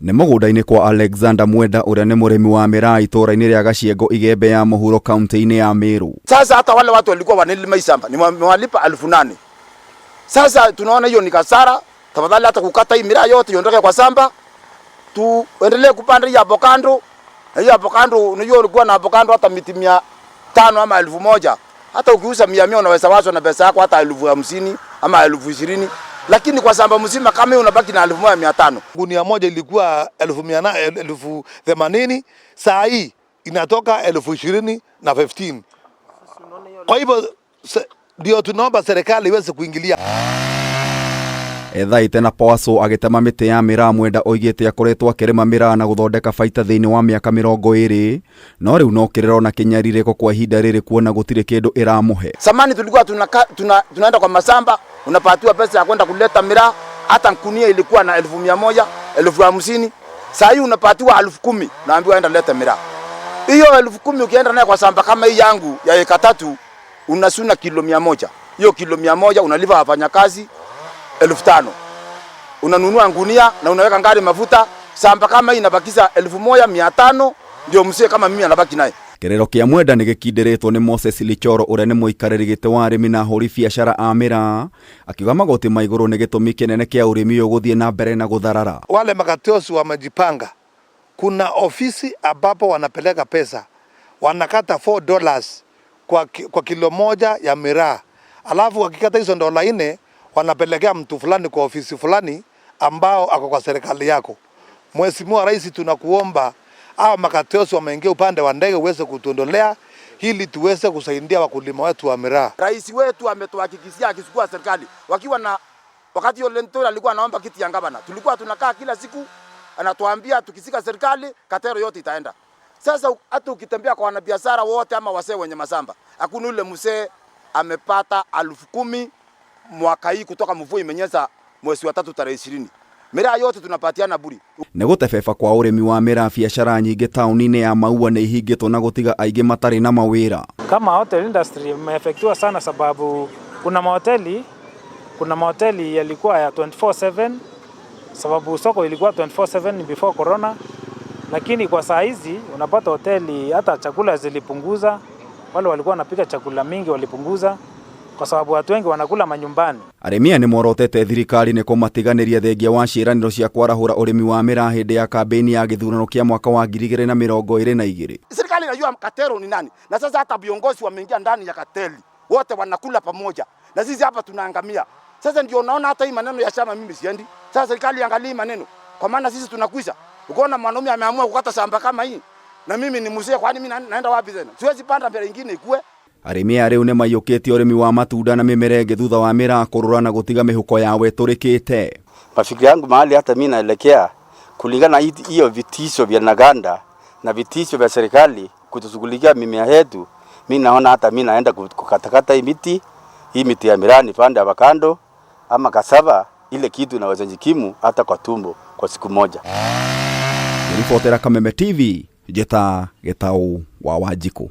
Nĩ mũgũnda-inĩ kwa Alexander Mwenda ũrĩa nĩ mũrĩmi wa mĩraa itũũra-inĩ rĩa Gaciengo, Igembe ya mũhuro, kaunti-inĩ ya Meru. Sasa hata wale watu walikuwa wanalima hii shamba nimewalipa 8,000. Sasa tunaona hiyo ni kasara. Tafadhali hata kukata hii miraa yote iondoke kwa shamba, tuendelee kupanda hii avocado. Na hii avocado, unajua ulikuwa na avocado hata miti 500 ama 1,000. Hata ukiuza mia mia unaweza wazwa na pesa yako hata 50,000 ama 20,000. Lakini kwa shamba mzima kama hiyo unabaki na 1,500. Gunia moja ilikuwa 80,000, saa hii inatoka 20,000 na 15. Kwa hivyo ndio tunaomba serikali iweze kuingilia. Ethaite na Poaso agĩtema mĩtĩ ya mĩraa. Mwenda oigĩte akoretwo akĩrĩma mĩraa na gũthondeka baita thĩinĩ wa mĩaka 20, no rĩu no kĩrĩro na kĩnyarirĩko kwa ihinda rĩrĩ kuona gũtirĩ kĩndũ ĩramũhe. Zamani tulikuwa tunaenda kwa mashamba, unapatiwa pesa ya kwenda kuleta miraa, hata gunia ilikuwa na 100,000, 50,000. Saa hii unapatiwa 10,000, naambiwa enda leta miraa. Hiyo 10,000 ukienda naye kwa shamba kama hii yangu ya eka 3, unasuna kilo 100. Hiyo kilo 100 unalipa wafanyakazi 5,000. Unanunua ngunia na unaweka ngari mafuta. Shamba kama hii inabakiza 1,500, ndio mzee kama mimi anabaki naye. Kĩrĩro kĩa Mwenda nĩ gĩkindĩrĩtwo nĩ Moses Lichoro ũrĩa nĩ mũikarĩri gĩtĩ wa arĩmi na ahũri biacara a mĩraa, akiuga magoti ma igũrũ nĩ gĩtũmi kĩnene kĩa ũrĩmi ũyũ gũthiĩ na mbere na gũtharara. Wale macartels wamejipanga. Kuna ofisi ambapo wanapeleka pesa, wanakata $4 kwa kilo moja ya miraa, alafu wakikata hizo dola 4 wanapelekea mtu fulani kwa ofisi fulani ambao ako kwa serikali yako. Mheshimiwa Rais, tunakuomba hao macartels wameingia upande wa ndege uweze kutuondolea ili tuweze kusaidia wakulima wetu wa miraa. Rais wetu ametuhakikishia akichukua serikali wakiwa na wakati Ole Lentori alikuwa anaomba kiti ya gavana, tulikuwa tunakaa kila siku anatuambia tukishika serikali cartel yote itaenda. Sasa hata ukitembea kwa wanabiashara wote ama wasee wenye mashamba, hakuna yule mzee amepata 10,000 mwaka hii kutoka mvua imenyesha mwezi wa 3 tarehe 20. Miraa yote tunapatiana buri. Nĩ gũtebeba kwa ũrĩmi wa mĩraa, biacara nyingĩ taũni-inĩ ya Maua nĩ ihingĩtwo na gũtiga aingĩ matarĩ na mawĩra. Kama hotel industry imeafektiwa sana, sababu kuna mahoteli yalikuwa ya 24/7, sababu soko ilikuwa 24/7 before corona, lakini kwa saa hizi unapata hoteli hata chakula zilipunguza, wale walikuwa wanapika chakula mingi walipunguza kwa sababu watu wengi wanakula manyumbani. Arĩmi aya nĩ morotete thirikari nĩ kũmatiganĩria thengia wa ciĩranĩro cia kwarahũra ũrĩmi wa mĩraa hĩndĩ ya kambĩini ya gĩthurano kĩa mwaka wa 2022. Serikali inajua cartel ni nani, na sasa hata viongozi wameingia ndani ya cartel, wote wanakula pamoja, na sisi hapa tunaangamia. Sasa ndio unaona hata hii maneno ya chama mimi siendi. Sasa serikali iangalie hii maneno, kwa maana sisi tunakwisha. Ukiona mwanaume ameamua kukata shamba kama hii, na mimi ni mzee, kwani mimi naenda wapi tena? Siwezi panda mbele ingine ikue. Arĩmi aya rĩu nĩ maiyũkĩtie ũrĩmi wa matunda na mĩmera ĩngĩ thutha wa mĩraa kũrũra na gũtiga mĩhuko yao ĩtũrĩkĩte. Mafikiri yangu mahali hata mimi naelekea kulingana na hiyo vitisho vya Naganda na vitisho vya serikali kutushughulikia mimea yetu, mimi naona hata mimi naenda kukatakata hii miti ya miraa nipande avocado ama cassava, ile kitu inaweza jikimu hata kwa tumbo kwa siku moja. Ribotera Kameme TV, Njĩta Gĩtaũ wa Wanjikũ.